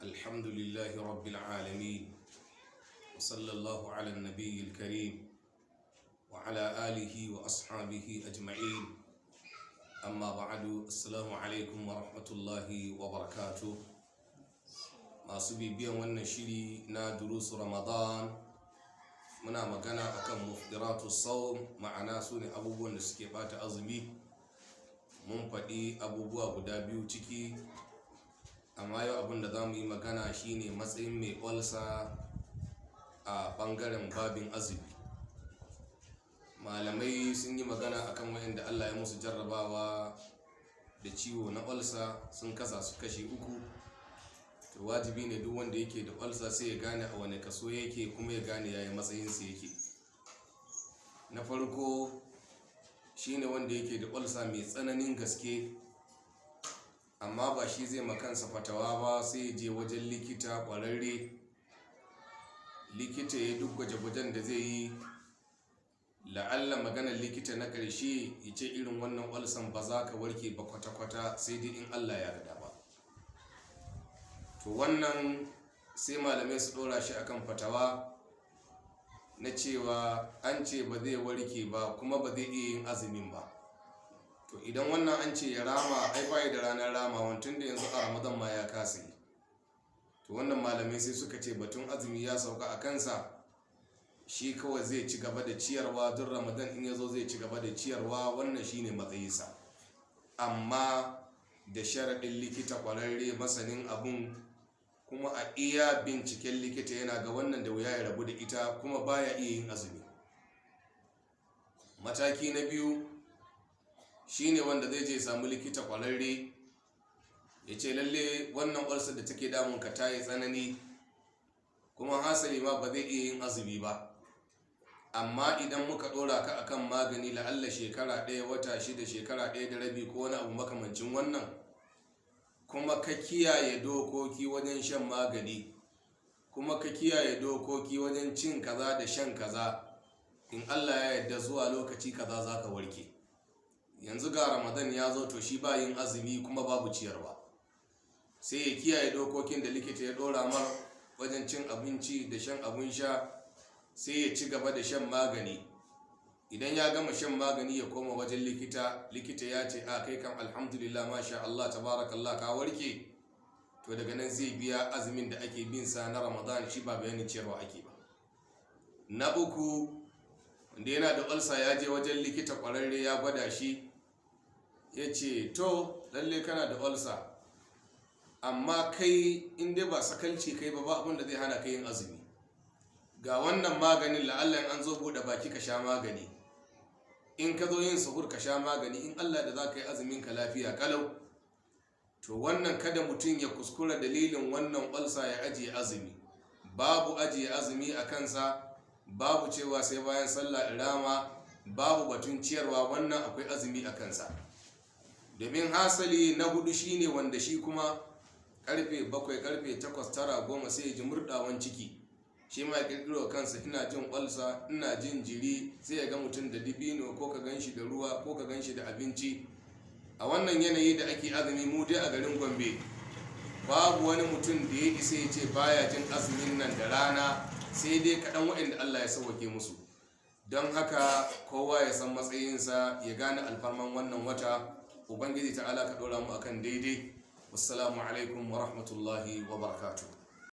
الحمد لله رب العالمين، وصلى الله على النبي الكريم وعلى آله وأصحابه أجمعين. أما بعد، السلام عليكم ورحمة الله وبركاته. Masu bibiyan wannan shiri na Durusu Ramadan, muna magana akan mufdiratu sawm, ma'ana su ne abubuwan da suke bata azumi. Mun faɗi abubuwa guda biyu ciki, amma yau abin da za mu yi magana shine matsayin mai olsa a ɓangaren babin azumi. Malamai sun yi magana akan wayanda Allah ya musu jarrabawa da ciwo na olsa, sun kasa su kashi uku. To, wajibi ne duk wanda yake da olsa sai ya gane a wane kaso yake, kuma ya gane yaya matsayinsa yake. Na farko shine wanda yake da olsa mai tsananin gaske, amma ba shi zai makansa fatawa ba, sai ya je wajen likita ƙwararre. Likita ya duk gwaje-gwajen da zai yi, la'alla maganar likita na ƙarshe ya ce irin wannan olsan ba za ka warke ba kwata-kwata, sai dai in Allah ya gada ba. To, wannan sai malamai su ɗora shi akan fatawa na cewa an ce ba zai warke ba, kuma ba zai iya yin azumin ba. To, idan wannan an ce ya rama, ai bai da ranar rama, tun da yanzu a Ramadan ma ya kasa yi. To, wannan malamai sai suka ce batun azumi ya sauka a kansa, shi kawai zai ci gaba da ciyarwa. Duk Ramadan in ya zo zai ci gaba da ciyarwa. Wannan shine matsayinsa, amma da sharaɗin likita ƙwararre masanin abun, kuma a iya binciken likita yana ga wannan da wuya ya rabu da ita, kuma baya iya yin azumi. Mataki na biyu shine wanda zai je samu likita ƙwararre, ya ce lalle wannan ulcer da take damun ka ta yi tsanani, kuma hasali ma ba zai iya yin azumi ba, amma idan muka ɗora ka akan magani, la'alla shekara 1, wata 6, shekara 1.5, ko wani abu makamancin wannan, kuma ka kiyaye dokoki wajen shan magani, kuma ka kiyaye dokoki wajen cin kaza da shan kaza, in Allah ya yarda zuwa lokaci kaza za ka warke. Yanzu ga Ramadan ya zo, to shi ba yin azumi kuma babu ciyarwa. Sai ya kiyaye dokokin da likita ya ɗora mar wajen cin abinci da shan abun sha, sai ya ci gaba da shan magani. Idan ya gama shan magani, ya koma wajen likita. Likita ya ce a kai kam alhamdulillah, masha Allah, tabarakallah, ka warke. To, daga nan zai biya azumin da ake bin sa na Ramadan, shi ba bayanin ciyarwa ake ba. Na uku, wanda yana da ulcer, ya je wajen likita kwararre, ya gwada shi, ya ce to lalle kana da ulcer, amma kai in dai ba sakalci kai ba, ba abin da zai hana ka yin azumi. Ga wannan maganin, la'alla in an zo buɗe baki ka sha magani, in ka zo yin sahur ka sha magani, in Allah da za ka yi azumin ka lafiya kalau. To, wannan kada mutum ya kuskura dalilin wannan ulcer ya ajiye azumi. Babu ajiye azumi a kansa, babu cewa sai bayan sallah irama, babu batun ciyarwa. Wannan akwai azumi a kansa. Domin hasali na hudu shine wanda shi kuma karfe 7, karfe 8, 9, 10 sai ya ji murdawan ciki, shi ma ya kirkiro kansa ina jin ulcer, ina jin jiri. Sai ya ga mutum da dibino, ko ka ganshi da ruwa, ko ka ganshi da abinci. A wannan yanayi da ake azumi, mu dai a garin Gombe babu wani mutum da ya isa ya ce baya jin azumin nan da rana, sai dai kaɗan waɗanda Allah ya sauwake musu. Don haka kowa ya san matsayinsa, ya gane alfarman wannan wata. Ubangiji Ta'ala ka ɗora mu akan daidai. Wassalamu alaikum wa rahmatullahi wa barakatuh.